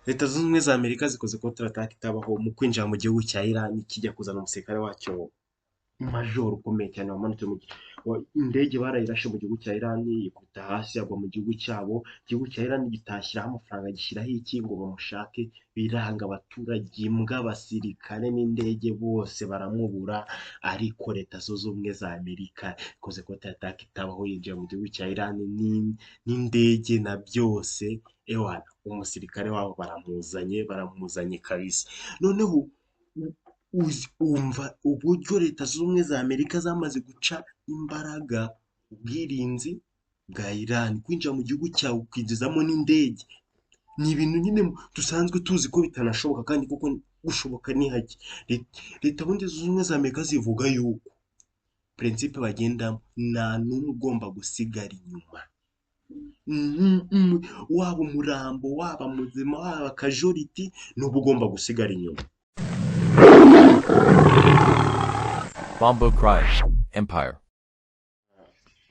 Leta Zunze Ubumwe za Amerika zikoze contre-attaque itabaho mu kwinjira mu gihugu cya Iran, kijya kuzana umusirikare wacyo majoro ukomeye cyane wamanutse mu indege. Barayirashe mu gihugu cya Iran, yikubita hasi, agwa mu gihugu cyabo. Igihugu cya Iran gitashyiraho amafaranga, gishyiraho iki ngo bamushake, biranga. Abaturage, imbwa, abasirikare n'indege bose baramubura. Ariko Leta Zunze Ubumwe za Amerika ikoze contre-attaque itabaho, yinjira mu gihugu cya Iran n'indege na byose. Ewana, umusirikare wabo baramuzanye, baramuzanye kabisa. Noneho wumva uburyo Leta Zunze Ubumwe za Amerika zamaze guca imbaraga ubwirinzi bwa Iran. Kwinjira mu gihugu cyawe ukinjizamo n'indege ni ibintu nyine dusanzwe tuzi ko bitanashoboka, kandi kuko gushoboka ni hake. Leta ubundi Zunze Ubumwe za Amerika zivuga yuko principe bagendamo nta n'umwe ugomba gusigara inyuma, waba umurambo, waba muzima, waba casualty, n'uba ugomba gusigara inyuma. Bombo Cry Empire.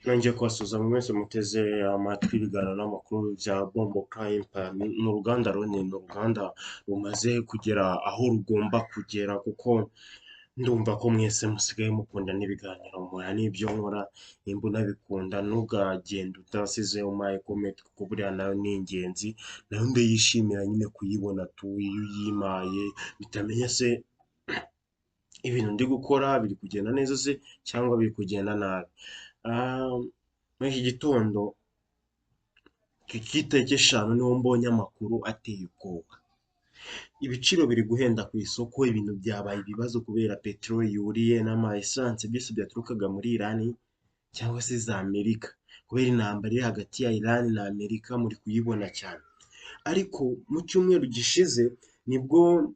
Nongeye kubasuhuza mwese muteze amatwi ibiganiro n'amakuru bya Bombo Cry Empire. Ni uruganda runini, ni uruganda rumaze kugera aho rugomba kugera, kuko ndumva ko mwese musigaye mukunda n'ibiganiro nkora n'ibyo nkora. Nimba unabikunda, ntugagende udasize umpaye comment, kuko buriya nayo ni ingenzi, nayo ndayishimira nyine kuyibona tu. Iyo uyimpaye bitamenya se ibintu ndi gukora biri kugenda neza se cyangwa biri kugenda nabi. Muri iki gitondo ku itariki 5 niho mbonye amakuru ateye ubwoba. Ibiciro biri guhenda ku isoko, ibintu byabaye ibibazo kubera peteroli yuriye n'ama essence, byose byaturukaga muri Iran cyangwa se za Amerika, kubera intambara iri hagati ya Iran na Amerika, muri kuyibona cyane. Ariko mu cyumweru gishize nibwo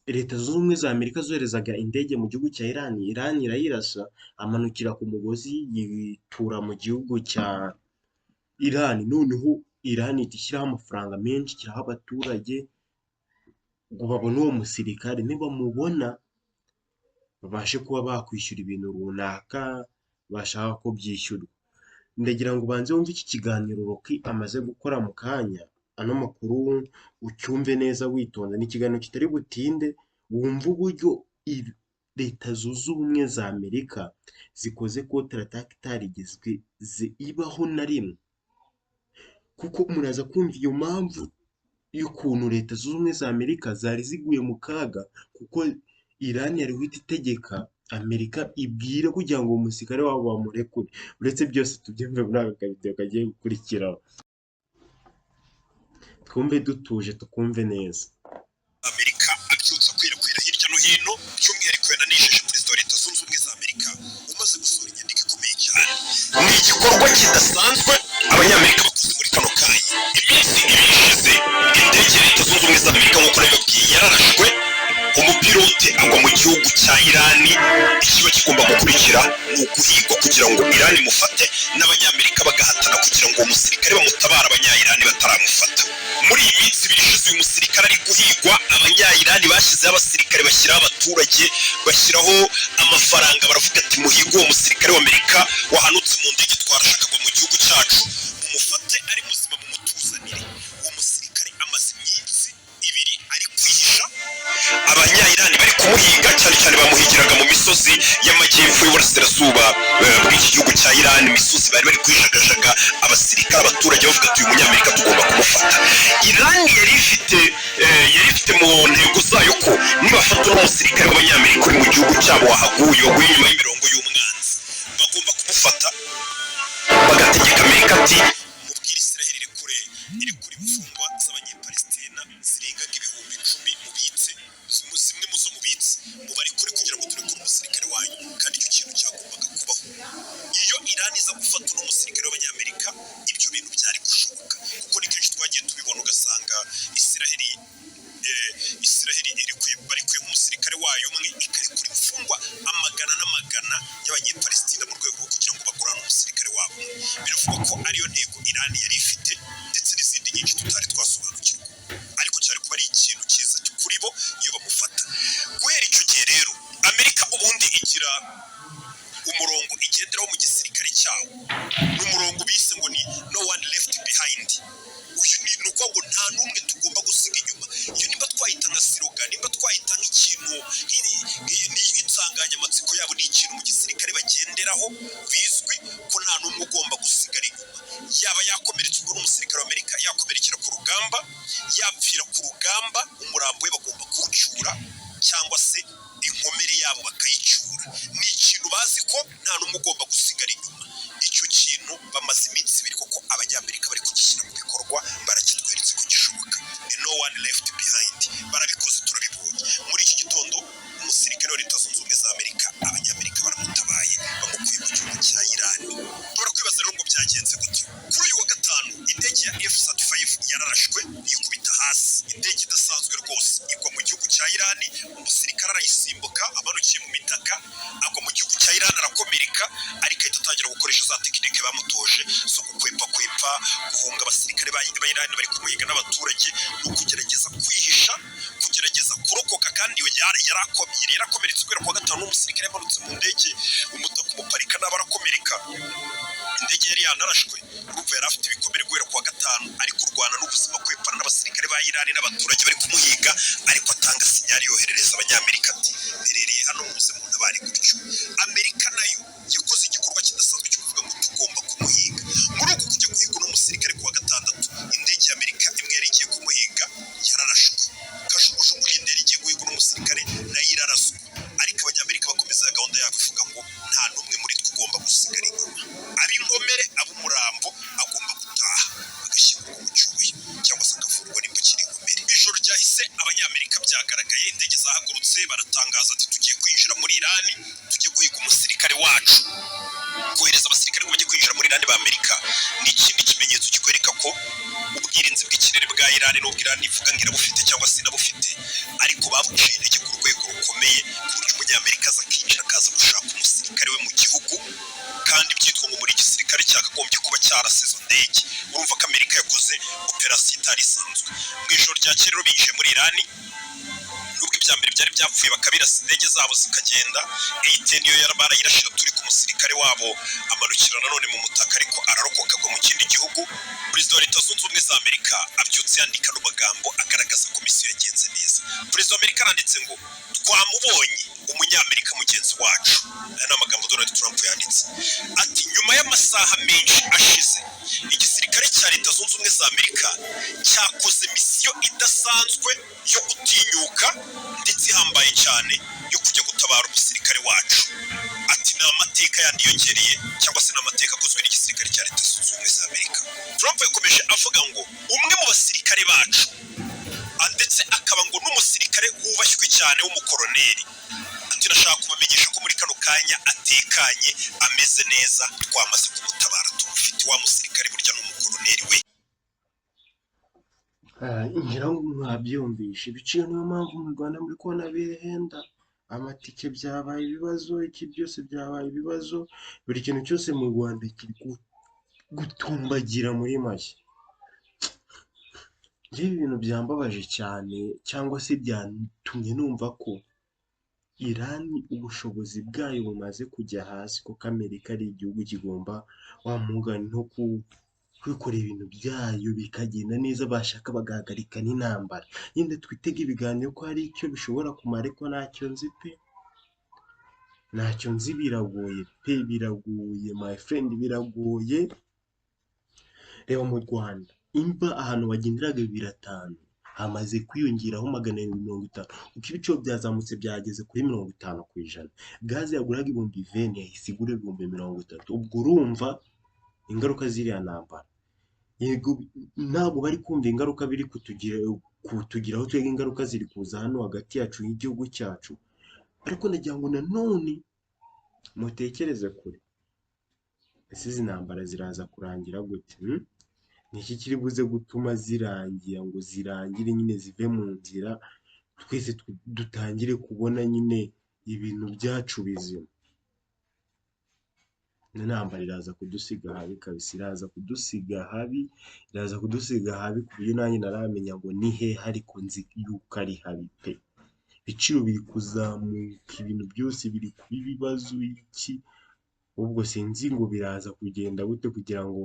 Leta Zunze Ubumwe za Amerika zoherezaga indege mu gihugu cya Iran, Iran irayirasa, amanukira ku mugozi, yitura mu gihugu cya Iran. Noneho Iran ihita ishyiraho amafaranga menshi, ishyiraho abaturage ngo babone uwo musirikare, nibamubona babashe kuba bakwishyura ibintu runaka bashaka ko byishyurwa. Ndagira ngo ubanze wumve iki kiganiro Rocky amaze gukora mu kanya, ano makuru ucyumve neza witonze. Ni ikiganiro kitari butinde, wumve uburyo Leta Zunze Ubumwe za Amerika zikoze contre-attaque itarigeze ibaho na rimwe, kuko muraza kumva iyo mpamvu y'ukuntu Leta Zunze Ubumwe za Amerika zari ziguye mu kaga, kuko Iran yari guhita itegeka Amerika ibwire kugira ngo uwo musirikare wabo bamurekure. Uretse byose, tubyumve muri aka kavidewo kagiye gukurikiraho, twumve dutuje, tukumve neza. Amerika abyutsa akwirakwira hirya no hino, by'umwihariko yananejeje perezida wa Leta Zunze Ubumwe za Amerika umaze gusohora inyandiko ikomeye cyane. Ni igikorwa kidasanzwe Abanyamerika bakoze muri kano kanya. Iminsi 2 ishize, indege ya Leta Zunze Ubumwe za Amerika, nk'uko nabibabwiye, yararashwe, umupilote agwa mu gihugu cya Irani. Ikiba kigomba gukurikira ni uguhigwa kugira ngo Irani imufate, n'Abanyamerika bagahatana kugira ngo uwo musirikare bamutabare Abanyayirani bataramufata. Muri iyi minsi 2 ishize uyu musirikare ari guhigwa, Abanyayirani bashyizeho abasirikare, bashyiraho abaturage, bashyiraho amafaranga, baravuga ati: "Muhige uwo musirikare w'Amerika wahanutse mu ndege twarashakagwa mu gihugu cyacu, mumufate ari muzima, mumutuzanire." Uwo musirikare amaze iminsi 2 ari kwihisha, Abanyayirani bari kumuhiga, cyane cyane bamuhigiraga mu misozi y'amajyepfo y'uburasirazuba bw'iki gihugu cya Irani. Imisozi bari bari kuyijagajaga, abasirikare, abaturage bavuga ati: "Uyu Munyamerika tugomba kumufata." Irani yari ifite mu ntego zayo ko nibafata uno musirikare w'Abanyamerika uri mu gihugu cyabo wahaguye, waguye inyuma y'imirongo y'umwanzi, bagomba kumufata, bagategeka Amerika ati: "Mubwire Israheli irekure, irekure imfungwa z'Abanyepalestina zirengaga 10,000 mubitse, zimwe mu zo mubitse mubarekure kugira ngo turekure umusirikare wanyu." Kandi icyo kintu cyagombaga kubaho. Iyo Irani iza gufata uno musirikare w'Abanyamerika, ibyo bintu byari gushoboka, kuko ni kenshi twagiye tubibona, ugasanga Israheli irekuye, barekuye nk'umusirikare wayo umwe, ikarekura imfungwa amagana n'amagana y'Abanyepalestina mu rwego rwo kugira ngo bagurane umusirikare wabo. Biravugwa ko ariyo ntego Irani yari ifite, ndetse n'izindi nyinshi tutari. Yakomerekera ku rugamba, yapfira ku rugamba, umurambo we bagomba kuwucyura cyangwa se inkomere yabo bakayicyura. Ni ikintu bazi ko nta n'umwe ugomba gusigara inyuma. Icyo kintu bamaze iminsi 2 koko Abanyamerika bari kugishyira mu bikorwa, barakitweretse ko gishoboka. Ni "no one left behind". Barabikoze, turabibonye. Muri iki gitondo umusirikare wa Leta Zunze Ubumwe za Amerika, Abanyamerika baramutabaye, bamukuye mu gihugu cya Irani. Ushobora kwibaza rero ngo byagenze gute? Kuri uyu wa gatanu indege ya F-35 yararashwe, yikubita hasi. Indege idasanzwe rwose igwa mu gihugu cya Irani. Umusirikare arayisimbuka amanukiye mu mitaka, agwa mu gihugu cya Irani, arakomereka, ariko ahita atangira gukoresha za tekinike bamutoje zo gukwepa kwepa, guhunga abasirikare ba Irani bari kumuhiga n'abaturage, ni ukugerageza kwihisha, kugerageza kurokoka. Kandi we yarakomeye, yarakomeretse kubera kuwa gatanu n'umusirikare yamanutse mu ndege, umutaka umuparika nabi, arakomereka. Indege yari yanarashwe. Urumva yari afite ibikomere guhera kuwa gatanu, ari kurwana n'ubuzima, kwepana n'abasirikare ba Irani n'abaturage bari kumuhiga, ariko atanga signal yoherereza Abanyamerika ati: "Mperereye hano, muze mu ntabare." Gutyo Amerika nayo yakoze igikorwa kidasanzwe cyo kuvuga ngo tugomba kumuhiga. Muri uku kujya guhiga uno musirikare, kuwa gatandatu indege ya Amerika imwe yari igiye kumuhiga yararashwe. Kajugujugu yindi yari igiye guhiga uno musirikare nayo iraraswa, ariko Abanyamerika bakomeza gahunda yabo ivuga ngo nta n'umwe muri twe ugomba gusigara inyuma, ab'inkomere, ab'umurambo agomba gutaha agashyingurwa mu cyubahiro cyangwa se akavurwa nimba akiri inkomere. Ijoro ryahise Abanyamerika byagaragaye, indege zahagurutse, baratangaza ati: "Tugiye kwinjira muri Irani, tujye guhiga umusirikare wacu." Kohereza abasirikare ngo bajye kwinjira muri Irani ba Amerika ni ikindi kimenyetso kikwereka ko ubwirinzi bw'ikirere bwa Irani, n'ubwo Irani ivuga ngo irabufite cyangwa se inabufite, ariko babuciye intege ku rwego rukomeye, ku buryo Umunyamerika aza akinjira, akaza gushaka umusirikare we mu gihugu, kandi byitwa ngo muri gisirikare cyakagombye kuba cyarase izo ndege. Urumva ko Amerika yakoze operasiyo itari isanzwe. Mu ijoro rya kera rero binjiye muri Irani, nubwo ibya mbere byari byapfuye, bakabirasa, indege zabo zikagenda. A-10 yo barayirashira turi ku musirikare wabo, amanukira nanone mu mutaka, ariko ararokoka, agwa mu kindi gihugu. Perezida wa Leta Zunze Ubumwe za Amerika abyutse yandika ano magambo agaragaza ko misiyo yagenze neza. Perezida wa Amerika aranditse ngo: "Twamubonye, Umunyamerika mugenzi wacu." Aya ni amagambo Donald Trump yanditse, ati: "Nyuma y'amasaha menshi ashize, igisirikare cya Leta Zunze Ubumwe za Amerika cyakoze misiyo idasanzwe yo gutinyuka ndetse ihambaye cyane yo kujya gutabara umusirikare wacu." Ati: "Ni amateka yandi yongereye, cyangwa se ni amateka akozwe n'igisirikare cya Leta Zunze Ubumwe za Amerika." Trump yakomeje avuga ngo umwe mu basirikare bacu, ndetse akaba ngo n'umusirikare wubashywe cyane w'umukoroneri, ati: "Nashaka kubamenyesha ko muri kano kanya atekanye, ameze neza, twamaze kumutabara, tumufite." Wa musirikare burya ni umukoroneri we. Ngira ngo mwabyumvishe ibiciro. Niyo mpamvu mu Rwanda muri kubona bihenda, amatike byabaye ibibazo, iki byose byabaye ibibazo, buri kintu cyose mu Rwanda kiri gutumbagira muri make. Njyewe ibintu byambabaje cyane cyangwa se byatumye numva ko Irani ubushobozi bwayo bumaze kujya hasi, kuko Amerika ari igihugu kigomba wa mugani no kwikorera ibintu byayo bikagenda neza, bashaka bagahagarika n'intambara. Yenda twitege ibiganiro ko hari icyo bishobora kumara, ariko ntacyo nzi pe, ntacyo nzi, biragoye pe, biragoye my friend, biragoye. Reba mu Rwanda, imva ahantu wagenderaga 2,5 hamaze kwiyongeraho 750, kuko ibiciro byazamutse byageze kuri 50%. Gaze yaguraga 20,000 yahise igura 30,000. Ubwo urumva ingaruka z'iriya ntambara. Yego, ntabwo bari kumva ingaruka biri kutugiraho twebwe, ingaruka ziri kuza hano hagati yacu y'igihugu cyacu. Ariko ndagira ngo nanone mutekereze kure: ese izi ntambara ziraza kurangira gute, hmm? Ni iki kiri buze gutuma zirangira, ngo zirangire nyine zive mu nzira, twese dutangire kubona nyine ibintu byacu bizima? Ino ntambara iraza kudusiga habi kabisa, iraza kudusiga habi, iraza kudusiga habi ku buryo nanjye ntaramenya ngo ni hehe, ariko nzi yuko ari habi pe. Ibiciro biri kuzamuka, ibintu byose biri kuba ibibazo iki, ubwo sinzi ngo biraza kugenda gute kugira ngo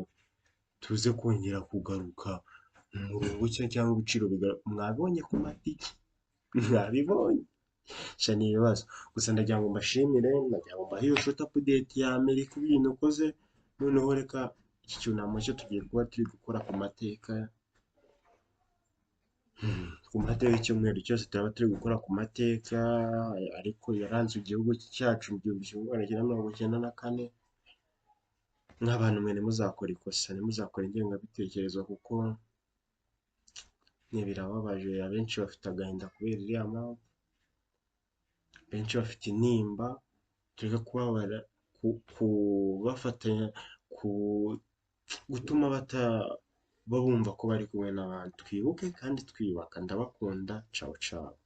tuze kongera kugaruka mu murongo cyangwa ibiciro. Mwabonye ku matike, mwabibonye sha, ni ibibazo gusa. Ndagira ngo mbashimire, ndagira ngo mbahe iyo short update ya Amerika ibintu ukoze. Noneho reka iki cyunamo cyo tugiye kuba turi gukora ku mateka. Ku mateka y'icyumweru cyose turaba turi gukora ku mateka ariko yaranze igihugu cyacu mu 1994. Nk'abantu mwe ntimuzakore ikosa, ntimuzakore ingengabitekerezo kuko birababaje, abenshi bafite agahinda kubera iriya mpamvu, benshi bafite intimba, tureke kubabara, kubafatanya, gutuma bumva ko bari kumwe n'abandi. Twibuke kandi twiyubaka, ndabakunda, cawu cawu.